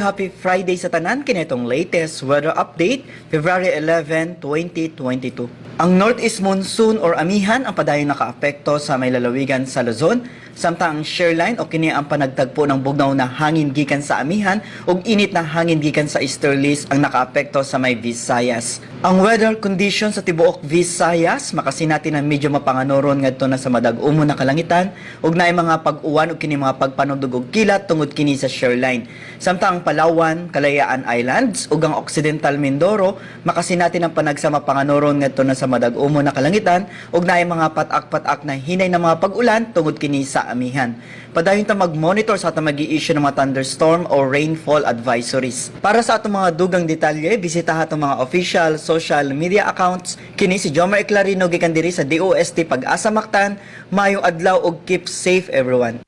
Happy Friday sa tanan, kinetong latest weather update, February 11, 2022. Ang Northeast Monsoon or amihan ang padayon nakaapekto sa may lalawigan sa Luzon, samtang ang shear line o kini ang panagtagpo ng bugnaw na hangin gikan sa amihan ug init na hangin gikan sa easterlies ang nakaapekto sa may Visayas. Ang weather condition sa tibuok Visayas makasinati ng medyo mapanganoron ngadto na sa madag-umo na kalangitan ug naay mga pag-uwan ug kini mga pagpanugdog og kilat tungod kini sa shear line. Samtang ang Palawan, Kalayaan Islands ug ang Occidental Mindoro makasinati ng panagsama panganoron ngadto na sa madag-umo na kalangitan ug naay mga patak-patak na hinay na mga pag-ulan tungod kini sa amihan. Padayon ta mag-monitor sa atong magi-issue ng mga thunderstorm o rainfall advisories. Para sa atong mga dugang detalye, bisitaha atong mga official social media accounts. Kini si Jomar Eclarino gikan diri sa DOST Pag-asa Mactan. Maayong adlaw ug keep safe, everyone.